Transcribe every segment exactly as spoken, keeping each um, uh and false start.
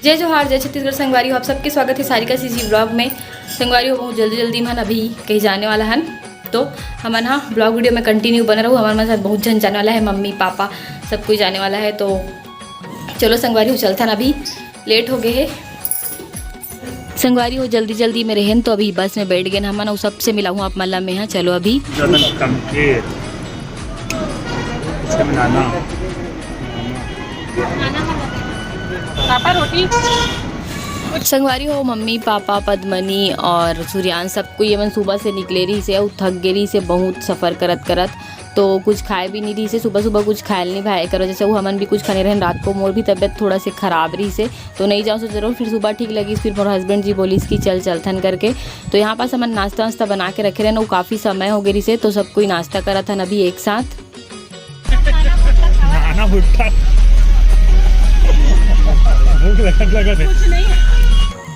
जय जोहार, जय छत्तीसगढ़ संगवारी हो, आप सबके स्वागत हे सारिका सीजी vlog में। संगवारी हो, बहुत जल्दी जल्दी मन अभी कहीं जाने वाला हन, तो हमन हा vlog video में continue बने रहू। हमन मन साथ बहुत झन जाने वाला है, मम्मी पापा सब कोई जाने वाला है। तो चलो संगवारी हो, चलथन, अभी late हो गए है। संगवारी हो, जल्दी जल्दी में रहेन तो अभी बस में बैठ गए हमन, अउ सबसे मिलाहूँ आप मन ला मैं हा। चलो अभी। ज्यादा कम के। इससे बनाना। पापा रोटी। संगवारी हो, मम्मी पापा, पद्मनी और सूर्यांश, सब कोई एमन सुबह से निकले रहिसे अउ थक गे रहिसे बहुत सफर करत करत। तो कुछ खाए भी नहीं रहिसे, सुबह सुबह कुछ खाए नहीं भाई करो, जैसे वो हमन भी कुछ खाने रहन। रात को मोर भी तबियत थोड़ा से खराब रहिसे, तो नहीं जाऊँ सोच रहा हूँ। फिर सुबह ठीक लगिस, फिर मोर husband जी बोलिस कि चल चलथन करके। तो यहाँ पास हमन नाश्ता वास्ता बना के रखे रहन, वो काफ़ी समय हो गए रहिसे, तो सब कोई नाश्ता करत हन अभी एक साथ। खाना भुट्टा। भूख लगत लगत है।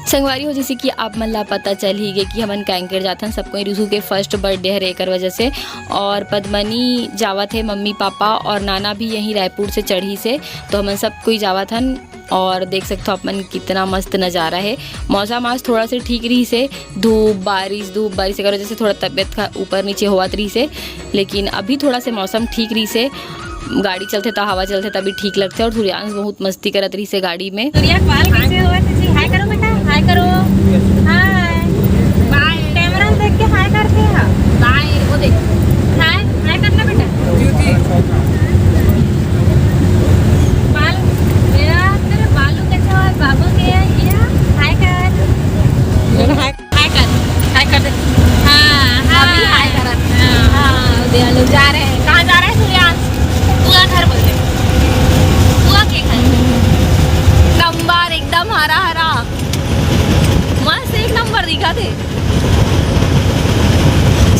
संगवारी हो, जैसे कि आप मन ला पता चल ही गए कि हमन कांकेर जाथन, सब कोई रिशु के first birthday हरे, एकर वजह से। और पद्मनी जावत है मम्मी पापा और नाना भी यहीं रायपुर से चढ़िसे, तो हमन सब कोई जावत हन। और देख सकते हो आप मन कितना मस्त नज़ारा है। मौसम आज थोड़ा से ठीक रहिसे, धूप बारिश धूप बारिश एकर वजह से थोड़ा तबियत का ऊपर नीचे होवत रहिसे, लेकिन अभी थोड़ा से मौसम ठीक रहिसे। गाड़ी चलथे त हवा चलथे तभी ठीक लगथे। और सूर्यांश बहुत मस्ती करत रहिसे गाड़ी में। सूर्या, बाल कैसे हुआ तुझे? हाय करो बेटा, हाय करो। हाय। बाय। कैमरा में देख के हाय करते हैं। बाय, वो देख। हाय, हाय करना बेटा। बाल, मेरा, तेरे बालों कैसे हुआ? बाबू के ये हाय कर। हाय कर, हाय कर दे। हाँ, हाँ। अभी हाय करत। हाँ। हाँ, दे लो, जा रहे हैं। कहाँ जा रहे हैं सूर्यांश? बुआ घर बोल रहे। बुआ के घर। नंबर एकदम हरा हरा। मस्त एक नंबर दिखा थे।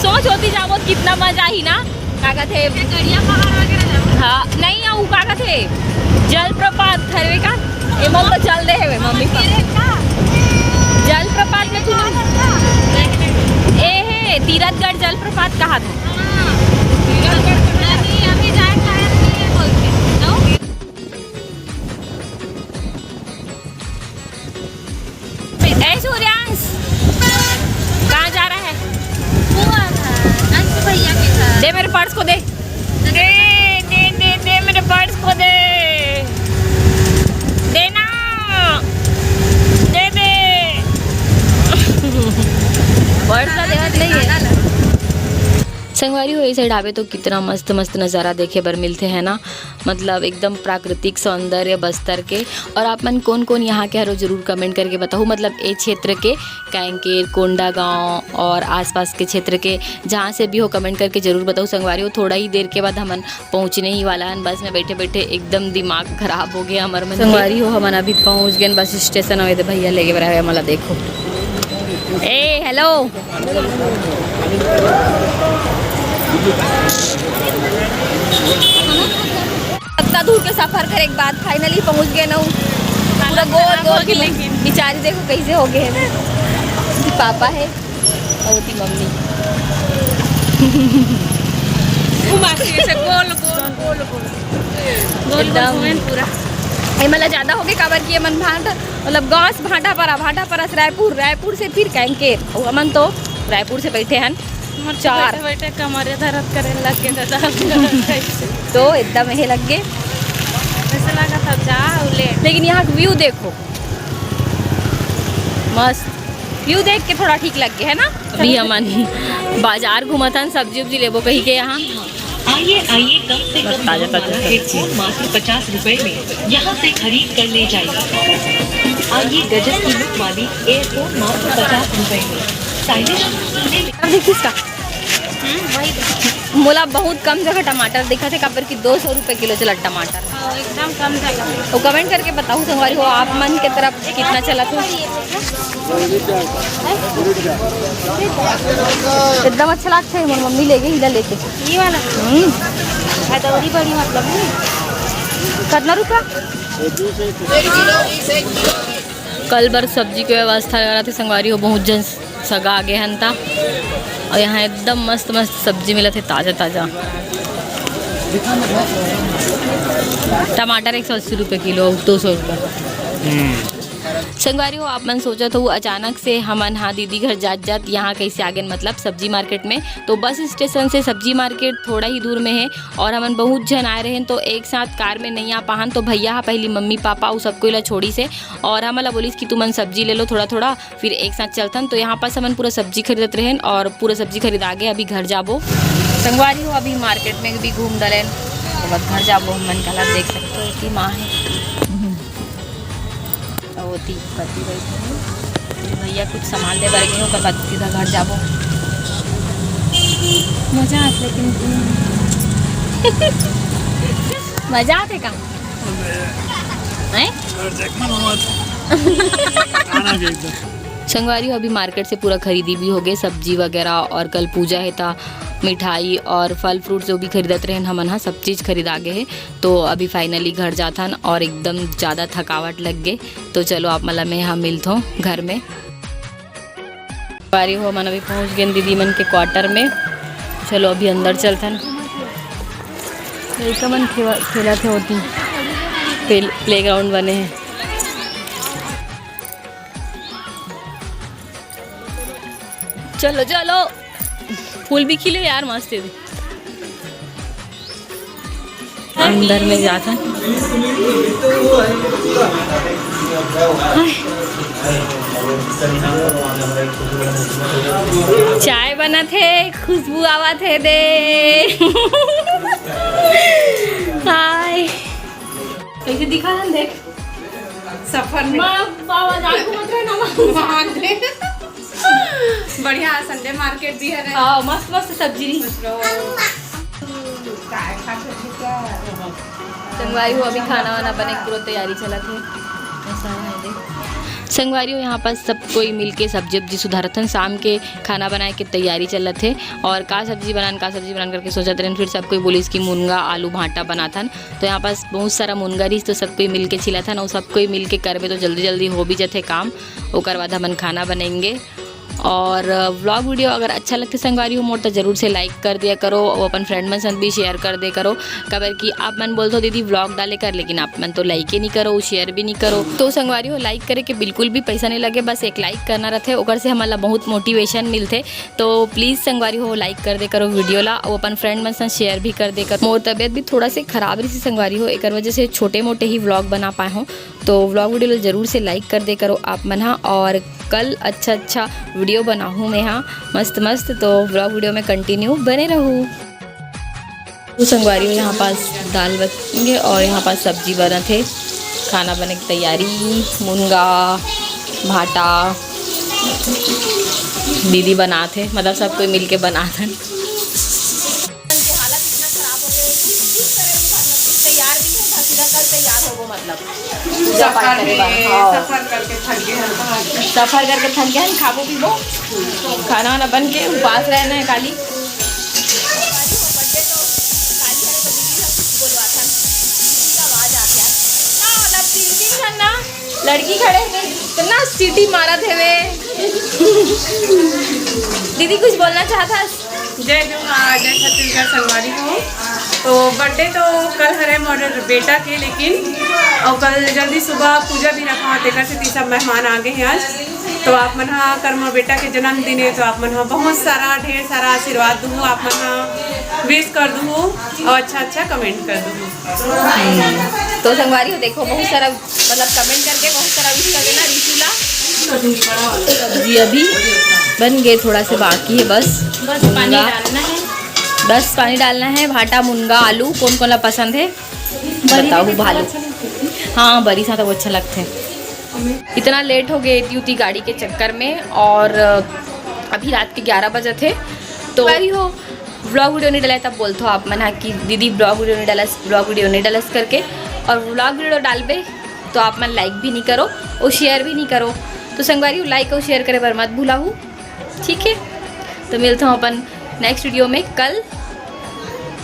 सोच होती जाबो कितना मजा ही ना। का कथे? ये गड़िया पहाड़ वगैरह जाओ। हाँ, नहीं, वो का कथे? जलप्रपात हरवे का? एमन तो चल दे हवे, मम्मी पापा। मंदिर है का? जलप्रपात में तू ए हे, तीरथगढ़ जलप्रपात कहा था? हाँ। तीरथगढ़ तो नहीं, अभी जाए शायद नहीं है बोल के। No? ए सूर्यांश, कहाँ जा रहा है? बुआ घर, अंशु भैया के घर। दे मेरे पर्स को दे। दे, दे, दे, दे मेरे पर्स को दे। देना। दे दे। पर्स का देवत नहीं है। संगवारी हो, ऐसे ढाबे तो कितना मस्त मस्त नज़ारा देखे बर मिलते हैं ना। मतलब एकदम प्राकृतिक सौंदर्य बस्तर के। और आप मन कौन कौन यहाँ के हरो जरूर comment करके बताओ, मतलब ए क्षेत्र के, कांकेर, कोंडागांव और आसपास के क्षेत्र के, जहाँ से भी हो comment करके जरूर बताओ संगवारी हो। थोड़ा ही देर के बाद हमन पहुँचने ही वाला हन। बस में बैठे बैठे एकदम दिमाग खराब हो गया हमर मन के। संगवारी हो, हमन अभी पहुँच गए बस स्टेशन। अवे दे भैया लेके बर आवे हमला, देखो। ए हेलो। इतना दूर के सफर करे के बाद finally पहुंच गए ना। पूरा गोल गोल के लेकिन। बिचारी देखो कैसे हो गए हैं। पापा है और ओती मम्मी। घुमा के ऐसे गोल गोल गोल गोल। गोल गोल एकदम। घूमेन पूरा। ए मला ज्यादा हो गए, काबर कि ये मन भांटा, मतलब गांव से भांटापारा, भांटापारा से रायपुर, रायपुर से फिर कांकेर, और हमन तो रायपुर से बैठे हन। हमर तो चार। बैठे बैठे कमरे दर्द करे लग गए दादा। तो एकदम यही लग गए। ऐसे लगा था जा ले। लेकिन यहाँ view देखो, मस्त view देख के थोड़ा ठीक लग गया है ना। अभी हमन बाजार घूमत हन, सब्जी उब्जी लेबो कही के यहाँ। आइए, आइए, कम से कम ताजा, ताजा दाम वाला सब्जी। हेडफोन मात्र पचास रुपए में यहाँ से खरीद कर ले जाइए। आइए, गजब कीमत वाली एयरफोन मात्र पचास रुपए में। स्टाइलिश सुने में अब देखिस का? हम्म, वही दे। मोला बहुत कम जगह टमाटर दिखा थे, काबर कि दो सौ रुपए किलो चला टमाटर। हाँ, एकदम कम जगह। तो comment करके बताओ संगवारी हो, आप मन के तरफ कितना चला था? एकदम अच्छा लगता है, मोर मम्मी ले गई इधर लेके। ये वाला? हम्म। अदौरी बड़ी मतलब नहीं। कितना रुपया? कल बर सब्जी के व्यवस्था करा थे संगवारी हो, बहुत जन सगा आगे हन ता। और यहाँ एकदम मस्त मस्त सब्जी मिलत हे, ताजा ताजा। टमाटर एक सौ अस्सी रुपये किलो, दो सौ रुपये। हम्म। संगवारी हो, आप मन सोचत हो अचानक से हमन हा दीदी घर जात जात यहाँ कैसे आ गेन, मतलब सब्जी मार्केट में। तो बस स्टेशन से सब्जी मार्केट थोड़ा ही दूर में है और हमन बहुत झन आए रहेन, तो एक साथ कार में नहीं आ पाहन। तो भैया हा पहली मम्मी पापा उ सब कोई ला छोड़ी से और हमन ला बोलिस कि तुमन सब्जी ले लो थोड़ा थोड़ा, फिर एक साथ चलथन। तो यहाँ पास हमन पूरा सब्जी खरीदत रहेन और पूरा सब्जी खरीद आगे अभी घर जाबो। संगवारी हो, अभी मार्केट में भी घूम डलेन, तो बस घर जाबो। हमन कला देख सकते हो कि माँ है। अउ ओती पति बैठे हे। भैया कुछ सामान ले बर गे हे, ओकर बाद सीधा घर जाबो। मजा आत लेकिन। मजा आत हे का? हैं? घर जाके मन हुआ था। खाना के एकदम। संगवारी हो, अभी मार्केट से पूरा खरीदी भी हो गए, सब्जी वगैरह, और कल पूजा है ता मिठाई और फल फ्रूट जो भी खरीदत रहेन हमन हा, सब चीज़ खरीदा गे हे। तो अभी फाइनली घर जाथन और एकदम ज़्यादा थकावट लग गे। तो चलो आप मन ला मैं यहाँ मिलथों घर में। संगवारी हो, मन अभी पहुँच गेन दीदी मन के क्वार्टर में। चलो अभी अंदर चलथन। लइका मन खेवा-, खेलत हे ओती। प्ले-, प्लेग्राउंड बने हे। चलो चलो, फूल भी खिले यार, मस्त हे। अंदर में जाथन। चाय बनत हे, खुशबू आवत हे दे। हाय। कैसे दिखा हम देख। सफर में। माँ, बाबा, जान को मत रहना, माँ। वहाँ दे। बढ़िया संडे मार्केट भी है ना। हाँ, मस्त मस्त सब्जी रही। संगवारी हो, अभी खाना वाना बने के पूरा तैयारी चलत हे। ऐसा है दे। संगवारी हो, यहाँ पास सब कोई मिलके सब्जी उब्जी सुधारत हन। शाम के खाना बनाए के तैयारी चलत हे और का सब्जी बनान, का सब्जी बनान करके सोचत रहेन। फिर सब कोई बोलिस कि मुनगा आलू भांटा बनाथन। तो यहाँ पास बहुत सारा मुनगा रहिस, तो सब कोई मिलके छिलाथन और सब कोई मिलके करबे तो जल्दी जल्दी हो भी जथे काम। ओकर बाद हमन खाना बनाएंगे। और व्लॉग वीडियो अगर अच्छा लगथे संगवारी हो मोर, तो जरूर से लाइक कर दिया करो और अपन फ्रेंड मन संग भी शेयर कर दिया करो। काबर कि आप मन बोलथो दीदी व्लॉग डाले कर, लेकिन आप मन तो लाइक ही नहीं करो, शेयर भी नहीं करो। तो संगवारी हो, लाइक करे के बिल्कुल भी पैसा नहीं लगे, बस एक लाइक करना रहथे, ओकर से हमन ला बहुत मोटिवेशन मिलथे। तो प्लीज संगवारी हो, लाइक कर दे करो वीडियो ला, और अपन फ्रेंड मन संग शेयर भी कर दे करो। मोर तबियत भी थोड़ा से खराब रही संगवारी हो, एकर वजह से छोटे मोटे ही व्लॉग बना पाए हो। तो व्लॉग वीडियो ला जरूर से लाइक कर दे करो आप मन हा, और कल अच्छा अच्छा वीडियो बनाहूँ मैं हा मस्त मस्त। तो व्लॉग वीडियो में कंटिन्यू बने रहू। तो संगवारी हो, यहाँ पास दाल बन गे और यहाँ पास सब्जी बनत हे। खाना बने के तैयारी, मुनगा, भाटा दीदी बनात हे, मतलब सब कोई मिलके बनात हन। के हालत इतना खराब हो गया है, कुछ भी करे, मतलब कुछ तैयार भी नहीं था, सीधा कल तैयार हो गो, मतलब पूजा पाठ सफर करे में, बार, हाँ। सफर करके थक गए हैं। सफर करके थक गए हैं, खाबो पीबो, खाना वाना बन के उपास रहना है खाली। बर्थडे तो काली हरे तो दीदी सब कुछ बोलवा था, दीदी का आवाज आ गया ना, मतलब पिंकिंग है ना, लड़की खड़े थे, इतना सीटी मारा थे वे। दीदी कुछ बोलना चाहता है? जय जोहार, जय छत्तीसगढ़ संगवारी हो। तो बर्थडे तो कल हरे मोर बेटा के, लेकिन और कल जल्दी सुबह पूजा भी रखा, तेकर से सब मेहमान आ गए हैं आज। तो आप मन हा कर मोर बेटा के जन्मदिन है, तो आप मन हा बहुत सारा, ढेर सारा आशीर्वाद दूँ, आप मन हा विश कर दूँ और अच्छा अच्छा कमेंट कर दूँ। तो संगवारी हो, देखो बहुत सारा मतलब कमेंट करके बहुत सारा विश कर देना रिशु ला। सब्जी अभी बन गए, थोड़ा से बाकी है बस। बस पानी मुनगा। डालना है। बस पानी डालना है। भाटा, मुनगा, आलू कौन कौन ला पसंद है बरी बताओ। में भालू। अच्छा लगता है। हाँ, बरी साथ वो अच्छा लगता है। इतना लेट हो गए इतनी उतनी गाड़ी के चक्कर में, और अभी रात के ग्यारह बजे थे। तो भाई हो, व्लॉग वीडियो नहीं डाला है, तब बोलते हो आप मन हा कि दीदी व्लॉग वीडियो नहीं डाला, व्लॉग वीडियो नहीं डाला करके। और व्लॉग वीडियो डालबे तो आप मन लाइक भी नहीं करो और शेयर भी नहीं करो। तो संगवारी हो, लाइक और शेयर करे बर मत भुलाहू, ठीक है? तो मिलता हूँ अपन नेक्स्ट वीडियो में कल।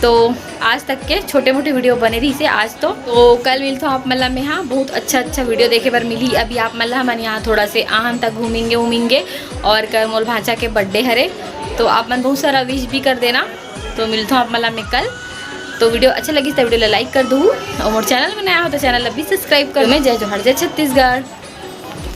तो आज तक के छोटे मोटे वीडियो बने रही से आज तो। तो कल मिलता हूँ आप मन ला मैं, हाँ, बहुत अच्छा अच्छा वीडियो देखे बर मिली। अभी आप मन ला हमन यहाँ थोड़ा से आहन तक घूमेंगे उमेंगे, और कर मोर भांचा के बर्थडे हरे, तो आप मन बहुत सारा विश भी कर देना। तो मिलता हूँ आप मन ला मैं कल। तो वीडियो अच्छा लगी तो वीडियो ला लाइक कर दू, और मोर चैनल में नया हो तो चैनल ला भी सब्सक्राइब कर। मैं जय जोहार, जय छत्तीसगढ़।